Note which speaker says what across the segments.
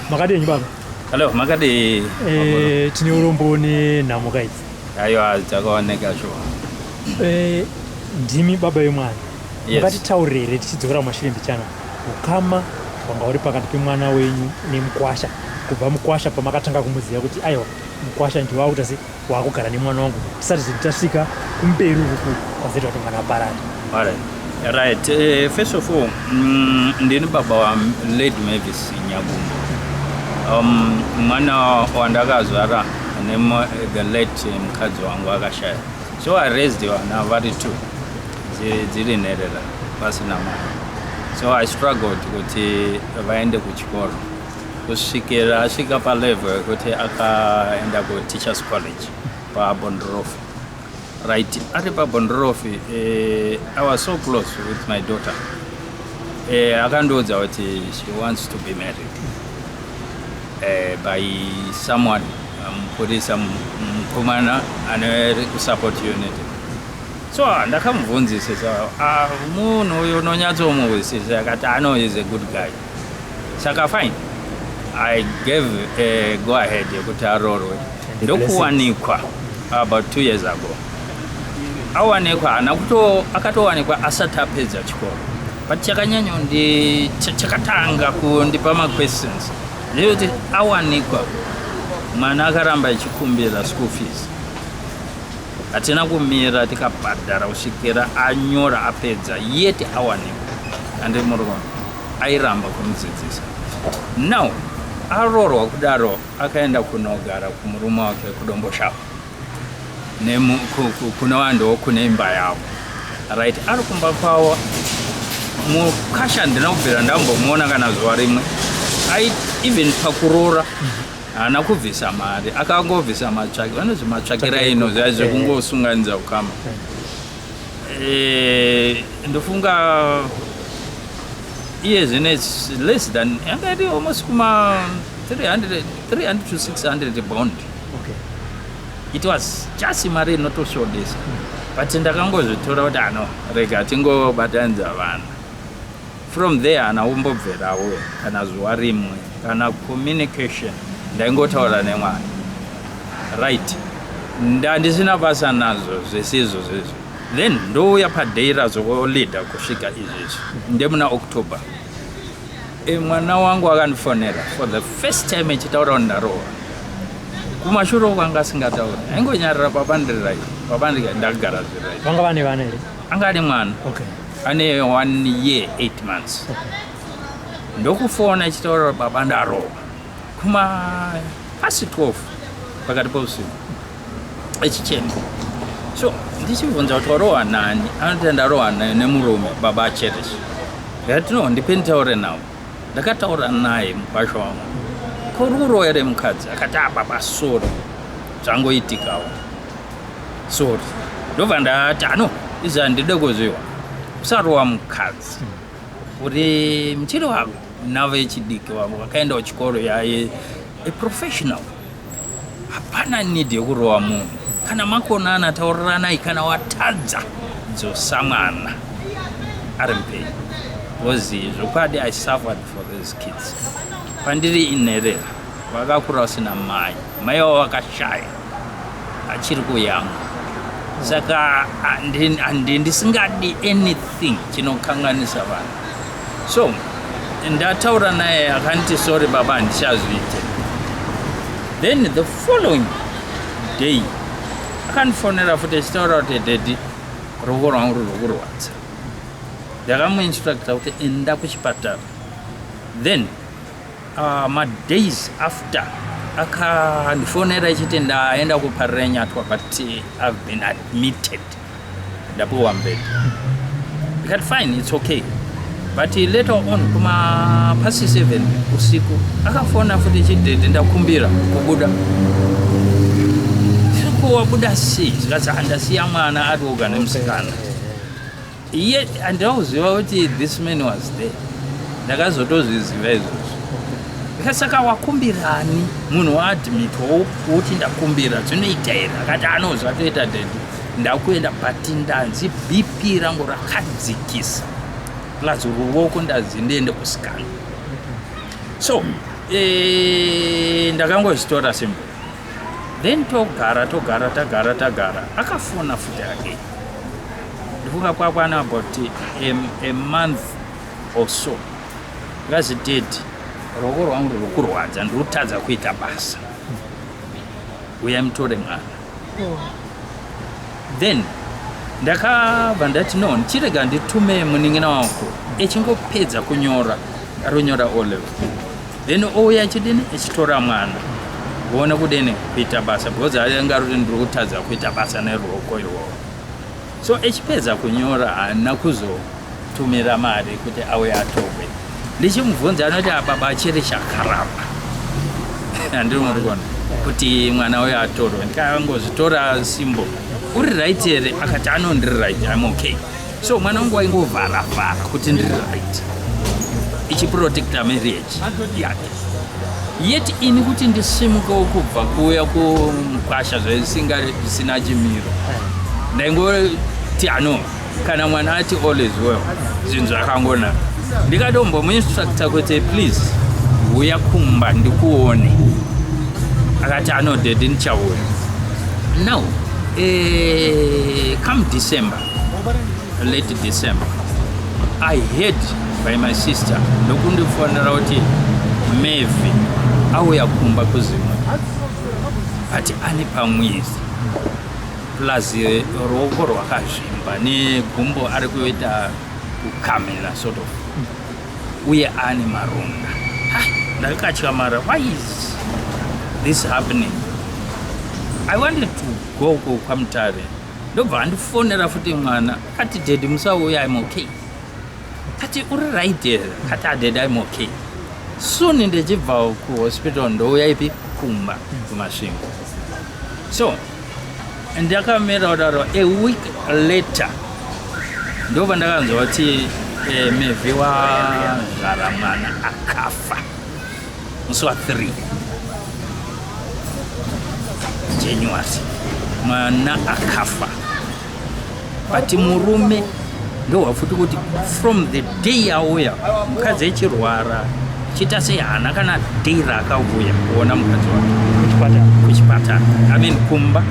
Speaker 1: Makadini baba?
Speaker 2: Hello, makadii?
Speaker 1: Tine urombo nenhamuka idzi.
Speaker 2: Aiwa, dzakaoneka shuwa.
Speaker 1: Ndimi baba vemwana.
Speaker 2: Yes.
Speaker 1: Mungatitaurire here tichidzokera kumashure mbichana ukama hwanga huri pakati pemwana wenyu nemukwasha, kubva mukwasha pamakatanga kumuziva kuti aiwa mukwasha ndiwe wakuita se wakugara nemwana wangu, tisati zvinhu tasvika kumberi uku kwazoita kuti mwana aparare?
Speaker 2: Alright. Right. First of all, ndini baba wa Lady Mavis Nyagumbo. Mwana wandakazvara nemo the late mukadzi wangu akashaya. So I raised vana vari two. Dziri nherera pasina mari. So I struggled kuti vaende kuchikoro kusvikira asvika palevel yekuti akaenda kuteachers college paBondorofi. Right, ari paBondorofi, I was so close with my daughter. Akandiudza kuti she wants to be married by someone, mupurisa mukomana ane kusupport unit. So ndakamubvunzisisa, ah, munhu uyu unonyatsomuhwisisa? Akati ano is a good guy. Saka fine, I gave a go ahead yekuti aroorwe.
Speaker 1: And the
Speaker 2: Ndokuwanikwa about 2 years ago. Awanikwa, haana kuto, akatowanikwa asati apedza chikoro. But chakanyanya chakatanga kundipa maquestions ndeyekuti awanikwa, mwana akaramba achikumbira school fees. Hatina kumira, tikabhadhara kusvikira anyora apedza. Yet awanikwa, andiri murume airamba kumudzidzisa. Now aroorwa kudaro, akaenda kunogara kumurume wake kuDomboshava, kune vanhuwo kune imba yavo. Right, ari kumba kwavo, mukasha handina kubvira ndambomuona kana zuva rimwe. Even pakuroora haana kubvisa mari, akangobvisa matsvaki, vanonzi matsvakira ino zviya zvekungosunganidza ukama. Ndofunga iye zvino it's less than, yanga iri almost kuma 300, 300 to 600 bond. It was just mari inotosvodesa, but ndakangozvitora kuti ano rega tingobatanidza vana. From there hana kumbobverawo kana zuva rimwe, kana communication. Ndaingotaura nemwana. Right, ndandisina basa nazvo zvese izvozvo izvo. Then ndouya paday razoleada kusvika izvezvi, ndemuna October. Mwana wangu akandifonera for the first time echitaura kuti ndarohwa. Kumashure uko anga asingatauri, aingonyarara, "Baba, ndiri right, baba, ndakagara zviri right."
Speaker 1: Vanga vane vana here?
Speaker 2: Anga ane mwana. Ane 1 year 8 months. Ndokufona achitaura, "Baba, ndarohwa," kuma pasi 12 pakati pousiku, echichema. So ndichibvunza kuti warohwa nani, anoti ndarohwa nemurume, baba Cherish. Ndikati no, ndipe nditaure nawo. Ndakataura naye mukwasha wangu, "Kuri kurohwa here mukadzi?" Akati, "Ah baba, sorry, zvangoitikawo, sorry." Ndobva ndati ano izvi handide kuzviwa, usarowa mukadzi, uri muchiri wako navechidiki wavo vakaenda kuchikoro yaye a professional, hapana need yekurova munhu. Kana makonana, tauriranai. Kana watadza, dzosa mwana ari mupenyu, because zvokwadi I suffered for these kids. Pandiri inherera, vakakura vasina mai, mai vavo vakashaya achiri kuyamwa. Saka ndisingadi anything chinokanganisa vanhu. So ndataura naye, akanditi, "Sorry baba, handichazviite." Then the following day akandifonera futi achitaura kuti, "Daddy, ruoko rwangu ruri kurwadza." Ndakamuinstructa kuti enda kuchipatara. Then madays after akandifonera achiti, "Ndaenda kuParirenyatwa, but I've been admitted, ndapiwa mubhedha." Ndikati, "Fine, it's okay." But later on kuma past 7 usiku akafona futi achiti, "Daddy, ndakumbira kubuda." Wabuda sei? Zvikati, "Handasiya mwana ari oga nemusikana." Iye handina kuziva kuti this man was there. Ndakazotozviziva izvozvo. Saka wakumbirani munhu waadmitwa woti ndakumbira, zvinoita here? Akati, "Ano zvatoita daddy, ndakuenda, but ndanzi BP rangu rakadzikisa, plus ruoko, ndazi ndiende kuscan." So Ndakangozvitora simple. Then togara, togara, tagara, tagara, akafona futi again. Ndifunga kwakwana about a month or so. Ndikazi, "Daddy, ruoko rwangu ruri kurwadza, ndiri kutadza kuita basa, uyai mutore mwana." Then ndakabva ndati, "No, ndichirega nditume munin'ina wako echingopedza kunyora, aronyora O level, then ouya achidini, echitora mwana, uone kudini kuita basa," because ainge ari kuti, "Ndiri kutadza kuita basa neruoko irworwo." So echipedza kunyora, haana kuzotumira mari kuti auye atorwe. Ndichimubvunza, anoti, "Ababa achiri chakaramba." Handiri muri kuona kuti mwana uyo atorwe. Ndikangozvitora simbo. "Uri right here?" Akati, "Ano, ndiri right, I'm okay." So mwana wangu waingovhara-vhara kuti ndiri right, ichiprotecta marriage yake. Yet ini kuti ndisimukewo kubva kuuya kumukwasha zvisina chimiro. Ndaingoti, ano, kana mwana ati all is well, zvinhu zvakangonaka. Ndikatombomuinstructa kuti, "Please, uya kumba ndikuone." Akati, "Ano, daddy, ndichauya." Now come December, late December, I heard by my sister ndokundifonera kuti Mevi auya kumba kuzimwe, ati ane pamwiri plus ruoko rwakazvimba negumbo ari kuita kukamera sort of, uye ane maronda. Ndakatyamara, why is this happening? I wanted to go kwaMutare. Ndobva andifonera futi mwana, ati, "Daddy, musauya, I'm okay." Ati, "Uri right here?" Ati, "Adaddy, I'm okay. Soon ndichibva kuhospital ndouya ipi kumba kuMasvingo." So ndakamira kudaro. A week later ndobva ndakanzwa kuti Mevhi wazvara mwana akafa musi wa3 January. Mwana akafa, but murume ndohwa futi kuti from the day auya mukadzi echirwara chiita sei, haana kana day raakauya kuona mukadzi wake.
Speaker 1: Kuchipatara?
Speaker 2: Kuchipatara, I mean kumba.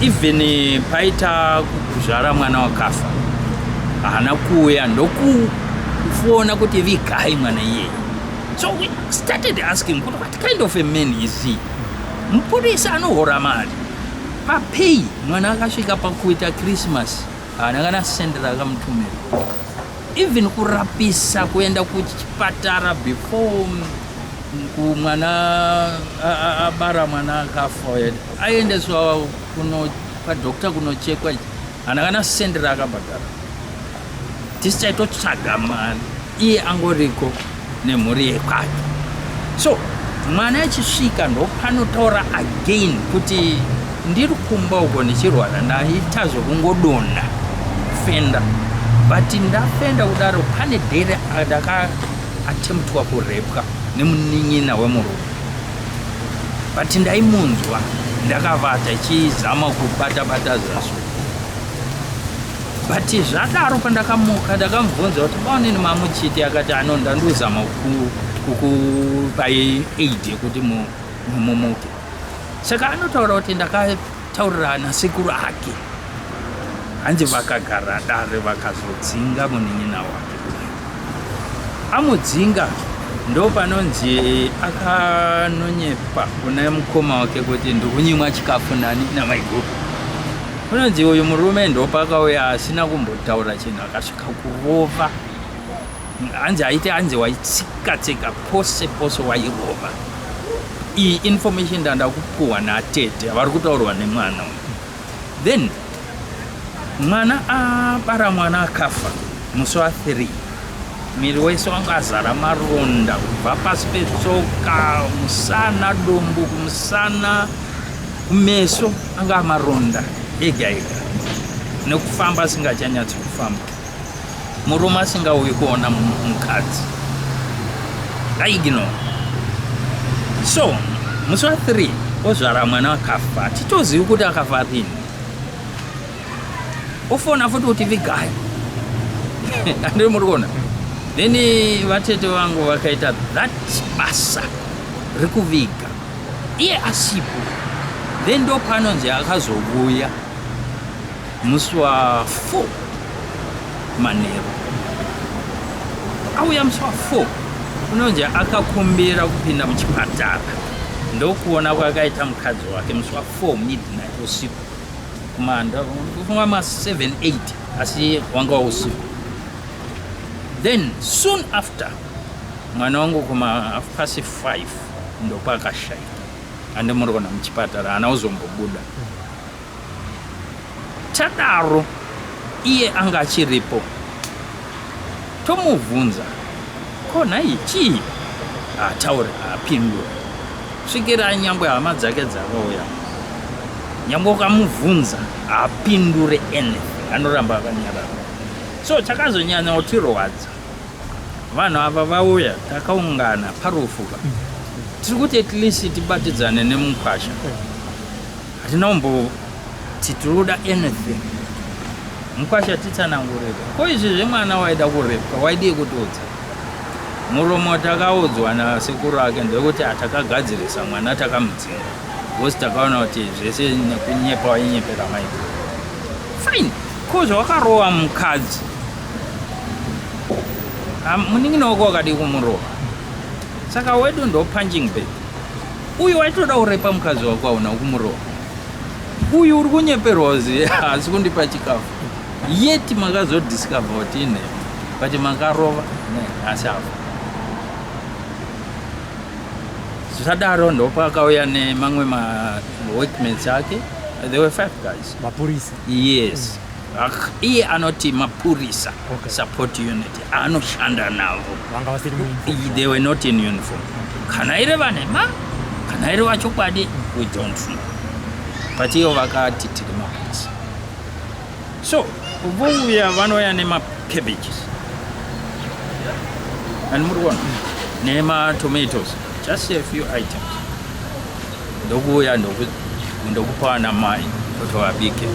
Speaker 2: Even paita kuzvara mwana wakafa, haana kuuya ndokufona kuti vigai mwana iyeye. So we started asking kuti, what kind of a man is he? Mupurisa anohora mari papei? Mwana akasvika pakuita Christmas, haana kana sendi rakamutumira. Even kurapisa, kuenda kuchipatara before mwana abara mwana akafa, aendeswa kuno kwadoctor kunochekwa, haana kana sendi raakabhadhara. Tisi taitotsvaga mari, iye angoriko nemhuri yekwake. So mwana achisvika, ndopanotaura again kuti, "Ndiri kumba uko ndichirwara, ndaita zvokungodonha, fenda, but ndafenda kudaro pane dhere ndakaattemptwa kurepwa nemunin'ina wemurume, but ndaimunzwa ndakavata ichizama kubata-bata zaso. But zvadaro, pandakamuka ndakamubvunza kuti, baonini mamuchiti?" Akati, "Ano, ndandozama kukupai aid yekuti mumuke." Saka anotaura kuti ndakataurira nasekuru ake, hanzi vakagara dare vakazodzinga munin'ina wake. Amudzinga, ndo panonzi akanonyepa kuna mukoma wake kuti ndikunyimwa chikafu nani, namaiguru. Kunonzi uyu murume ndopakauya asina kumbotaura chinhu, akasvika kurova. Hanzi aiti, hanzi waitsika-tsika pose pose, wairova. Iyi information ndanda kupuhwa natete vari kutaurwa nemwana uyu. Then mwana abara mwana akafa musi wa3, miri wese wanga azara maronda kubva pasi petsoka, musana, dombo kumusana, kumeso, anga maronda ega ega, nekufamba asingachanyatsi kufamba. Murume asingauyi kuona mukadzi, aignore. So musi wa3 ozvara mwana akafa, titozivi kuti akafa rini. Ofona futi kuti vigai. Handiri muri kuona? Then vatete vangu vakaita that basa rekuviga iye asipo. Then ndopanonzi akazouya musi wa 4 manheru. Auya musi wa 4, unonzi akakumbira kupinda muchipatara, ndokuona kwakaita mukadzi wake musi wa 4 midnight, usiku, kumanda kufunga ma 7 8, asi wanga usiku. Then soon after, mwana wangu kuma 5:30 ndopaakashaika. Andimuri kuona muchipatara, haana kuzombobuda. Tadaro, iye anga achiripo, tomubvunza, "Ko nhai, chii?" Ataure, apindura svikira nyangwe hama dzake dzakauya. Nyangwe ukamubvunza, haapindure anything, anoramba akanyarara. So chakazonyanya kutirwadza, vanhu ava vauya, takaungana parufuka, tiri kuti at least tibatidzane nemukwasha. Hatina kumboti tiri kuda anything. Mukwasha, titsanangurire, ko izvi zvemwana waida kurepwa, waidii kutiudza? Muromo takaudzwa nasekuru ake ndekuti hatakagadzirisa mwana, takamudzinga because takaona kuti zvese nekunyepa wainyepera maiko. Fine, ko zvawakarova mukadzi, munin'ina wako wakadii kumurova? Saka wedu ndo punching bag uyu. Waitoda kurepa mukadzi wako, hauna kumurova. Uyu uri kunyeperwa zi haasi kundipa chikafu, yet makazodiscover kuti inhema, but makarova asi afa. Zvadaro, ndopakauya nemamwe maworkmates ake. There were five guys.
Speaker 1: Mapurisa?
Speaker 2: Yes. Iye anoti mapurisa. Support unit anoshanda navo.
Speaker 1: Vanga vasiri muuniform?
Speaker 2: They were not in uniform. Kana iri vanhema, kana iri vachokwadi, we don't know, but ivo vakati tiri mapurisa. So vouya, vanouya nemacabbages and muri kuona nematomatoes, just a few items, ndokuuya ndokupa vana mai kuti vabike.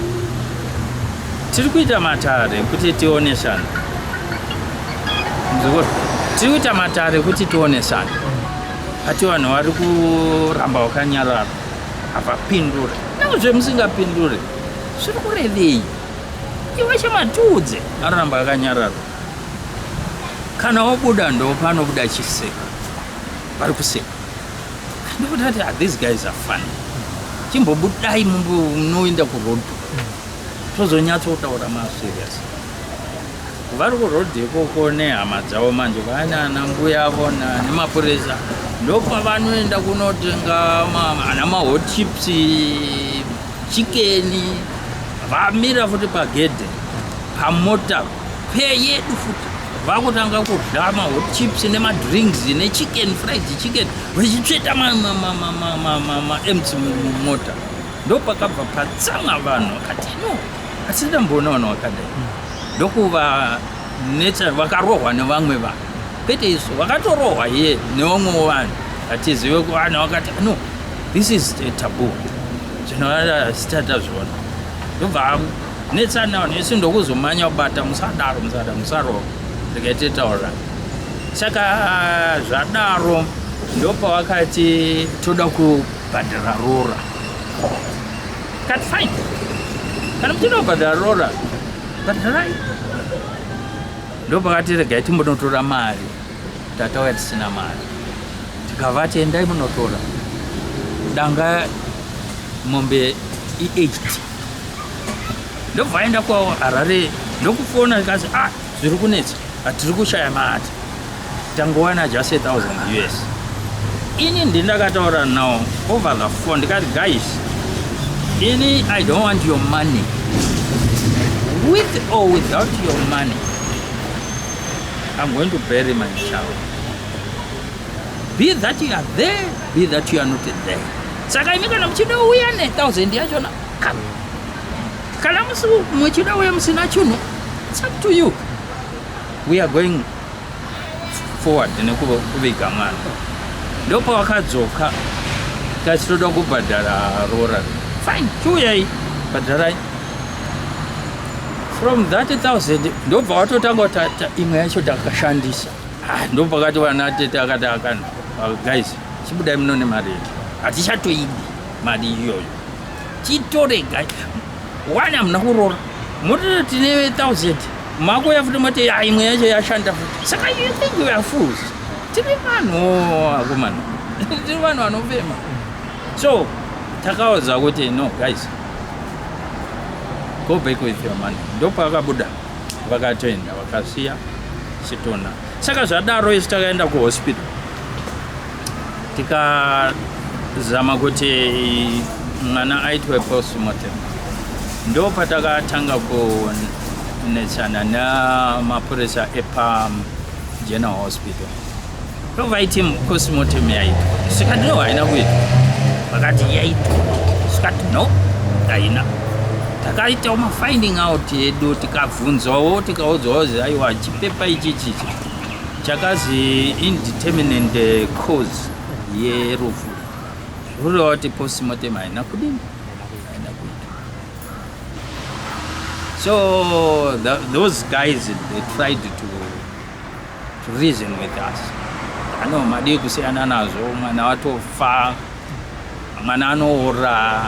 Speaker 2: Tiri kuita matare kuti tionesana. Muzukuru, tiri kuita matare kuti tionesana, ati vanhu vari kuramba vakanyarara, havapindure. Nezvemusingapindure zviri kurevei? Iwe chamatiudze. Anoramba akanyarara. Kana wabuda, ndo panobuda chiseka, vari kuseka. Ndokuti ati, "Ah, these guys are funny. Chimbobudai munoenda kuroad, tozonyatsotaura maserious." Vari kuroad ikoko nehama dzavo manje, vana mbuyavo nemapurisa, ndopavanoenda kunotenga ana mahot chips, chicken. Vamira futi pagedhe pamota peyedu futi, vakutanga kudya mahot chips nemadrinks nechicken, fried chicken, vachitsveta maempty mumota. Ndopakabva patsamwa vanhu, vakati, "No, hatisina mboona vanhu vakadai." Ndokuva netsa, vakarohwa nevamwe vanhu, kwete isu. Vakatorohwa iye nevamwewo vanhu, hatizive. Vanhu vakati, "No, this is a taboo." Zvino hasitati tazviona. Ndobva netsana vanhu isu, ndokuzomanya kubata, "Musadaro, musadaro, musarova, rikaite taura." Saka zvadaro, ndopavakati toda kubhadhara rora. Kati, "Fine, kana muchida kubhadhara rora, bhadharai." Ndopakati regai timbonotora mari. Tatauya tisina mari, tikavati endai munotora danga mombe i8. Ndobva aenda kuHarare, ndokufona, tikati, "Ah, zviri kunetsa, hatiri kushaya mari, tangowana just 1000 US." Ini ndindakataura nawo over the phone, ndikati, "Guys, ini I don't want your money. With or without your money, I'm going to bury my child, be that you are there, be that you are not there. Saka imi kana muchida uya ne1000 yachona, come. Kana muchida uya musina chinhu, it's up to you. We are going forward nekuviga mwana." Ndopawakadzoka, tati toda kubhadhara rora. "Fine, chiuyai, bhadharai." From that 1000 ndobva watotanga kuti imwe yacho takashandisa. Ah, ndopakati vana tete akati akana, "Ah, guys, chibudai muno nemari yedu, hatichatoidi mari iyoyo, chitorega one, hamuna kuroora, mototi tine 1000, makuya futi moti, "Ah, imwe yacho yashanda futi." Saka you think we are fools? Tiri vanhu, akomana, tiri vanhu vanofema. So takaudza kuti, "No guys, go back with your money." Ndopakabuda, vakatoenda, vakasiya chitona. Saka zvadaro, isu takaenda kuhospital, tikazama kuti mwana aitwe postmortem. Ndo patakatanga kunetsana namapurisa epa General Hospital. Ndovaiti postmortem yaitwa, sikati no, haina kuitwa. Vakati yaitwa, sikati no, haina. Takaitawo mafinding out edu, tikabvunzawo, tikaudzwawo zi aiwa, chipepa ichi chichi chakazi indeterminate cause yerufu, zvoreva kuti postmortem haina kudini, haina kuitwa. So those guys, they tried to reason with us. Ano madii kusiyana nazvo, mwana watofa, mwana anoora,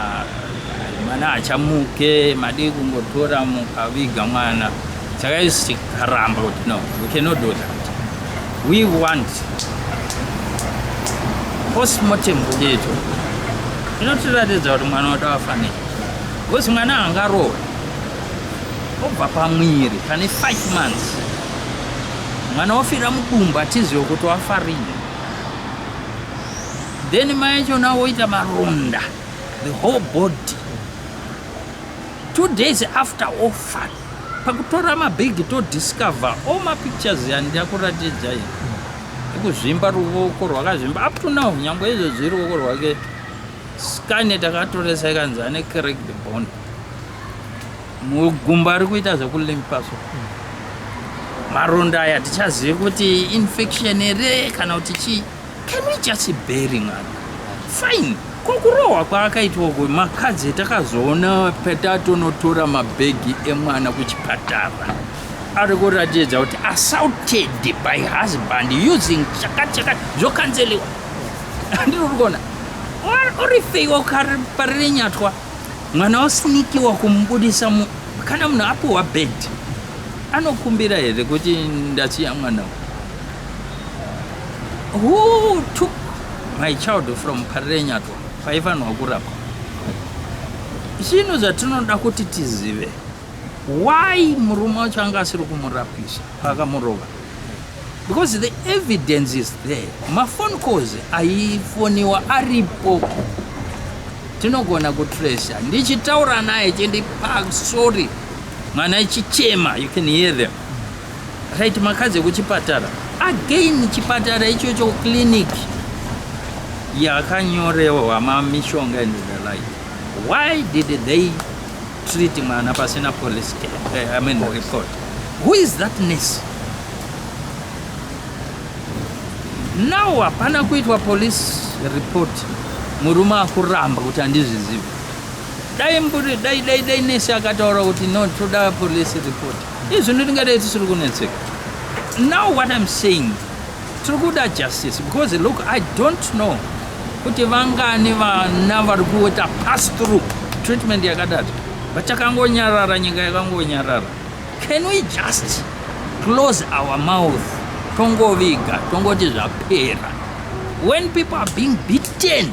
Speaker 2: mwana achamuke, madii kungotora mukaviga mwana? Saka isi tikaramba kuti no, we cannot do that. We want postmortem kuitwa inotiratidza kuti mwana wati wafa nei, because mwana angarohwa obva pamwiri pane 5 months, mwana wafira mudumbu, atizive kuti wafa rini. Then mai achona woita maronda the whole body, 2 days after ofa. Pakutora mabhegi todiscover all mapictures yandakuratidzai ekuzvimba, ruoko rwakazvimba up to now. Nyange izvozvi ruoko rwake, scan takatoresa ikanzi ane cracked bone mugumba, ari kuita zvekulimpa. So maronda aya tichazivi kuti infection here kana kuti chii. Can we just bury mwana? Fine. Kokurohwa kwaakaitwa uku, makadzi takazoona petatonotora mabhegi emwana kuchipatara ari kuratidza kuti assaulted by husband using chakati chakati, zvokanzeliwa. Ndiri kuona orifeiwa Parirenyatwa, mwana wasinikiwa kumubudisa. Kana munhu apuhwa bed, anokumbira here kuti ndasiya mwana? Who took my child from Parirenyatwa paifanirwa kurapwa? Zvinhu zvatinoda kuti tizive, why murume wacho anga asiri kumurapisa paakamurova, because the evidence is there. Maphone calls aifoniwa aripo, tinogona kutracer. Ndichitaura naye chindipa sorry, mwana ichichema, you can hear them, right? Makadzi ekuchipatara, again, chipatara ichocho, clinic yakanyorewa mamishonga and the like, why did they treat mwana pasina police I mean, report? Who is that nurse now? Hapana kuitwa police report. Murume akuramba kuti handizvizivi. Dai mburi dai dai dai nesi akataura kuti no, toda police report, izvi ndingadai tisiri kunetseka. Now what I'm saying, tiri kuda justice, because look, I don't know kuti vangani vana vari kuita pass through treatment yakadati, but takangonyarara, nyika yakangonyarara. Can we just close our mouth, tongoviga, tongoti zvapera, when people are being beaten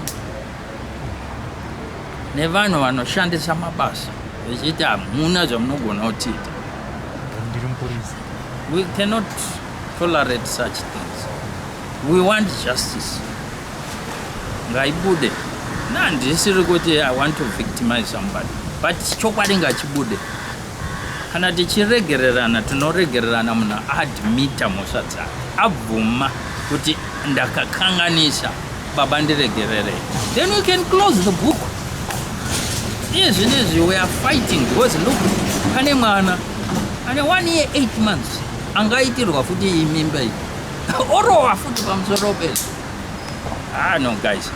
Speaker 2: nevanhu vanoshandisa mabasa vechiti hamuna zvamunogona kutiita?
Speaker 1: Ndiri mupurisa.
Speaker 2: We cannot tolerate such things. We want justice, ngaibude. Nandisiri kuti I want to victimize somebody, but chokwadi ngachibude. Kana tichiregererana, tinoregererana munhu aadmita mhosva dzake, abvuma kuti ndakakanganisa, baba ndiregererei, then we can close the book. Iye zvinezvi we are fighting because look, pane mwana ane 1 year 8 months angaitirwa futi iyi mimba iyi, orova futi pamusoro pezvo. Ah no guys,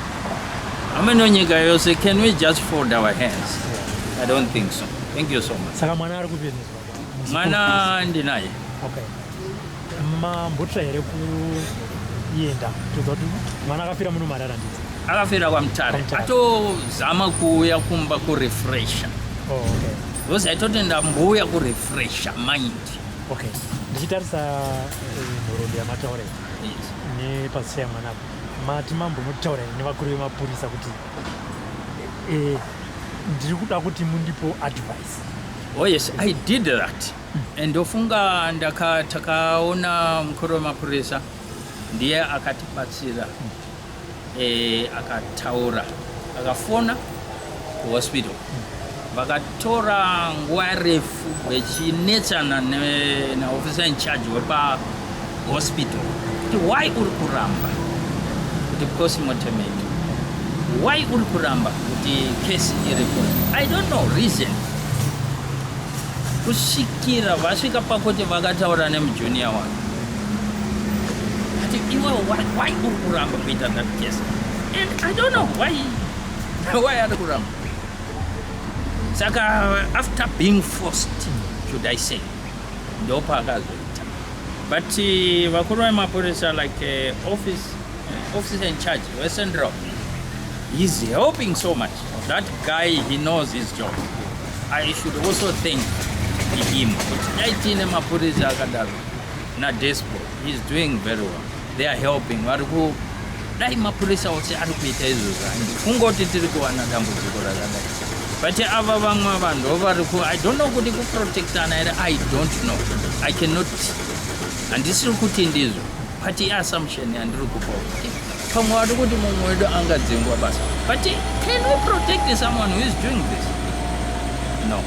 Speaker 2: ameno nyika yose, can we just fold our hands? I don't think so. Thank you so much.
Speaker 1: Saka mwana ari kupedzeswa
Speaker 2: Mwana ndinaye.
Speaker 1: Okay, mambotsva here kuenda toziva kuti mwana akafira muno marara ndidzi?
Speaker 2: Akafira kwaMutare.
Speaker 1: KwaMutare.
Speaker 2: Atozama kuuya kumba kurefresha.
Speaker 1: Oh, okay.
Speaker 2: Because aitoti ndambouya kurefresha mind.
Speaker 1: Okay, ndichitarisa nhoroondo yamataura iyi nepazisha yamwana apo, mati mambonotaura here nevakuru vemapurisa kuti ndiri kuda kuti mundipo advice?
Speaker 2: Oh yes, I did that. And ndofunga ndaka takaona mukuru wemapurisa, ndiye akatibatsira. Akataura, akafona kuhospital, vakatora nguva refu vechinetsana naofficer in charge wepahospital kuti why uri kuramba kuti postmortem yedu, why uri kuramba kuti kesi iripo. I don't know reason, kusvikira vasvika pakuti vakataura nemujunior wake ati, "Iwe, why uri kuramba kuita that case?" And I don't know why ari kuramba. Saka after being forced, should I say, ndopaakazoita. But vakuru vemapurisa, like officer in charge wecentral, he's helping so much. That guy, he knows his job. I should also thank him kuti dai tiine mapurisa akadaro nadespo. He's doing very well. They are helping. Vari ku dai mapurisa ose ari kuita izvozvo, handifungoti tiri kuwana dambudziko rakadai. But ava vamwe vanhu vari ku, I don't know kuti kuprotectana here. I don't know, I cannot, handisiri kuti ndizvo, but iassumption yandiri kupa kuti pamwe vari kuti mumwe wedu angadzingwa basa. But can we protect someone who is doing this? No.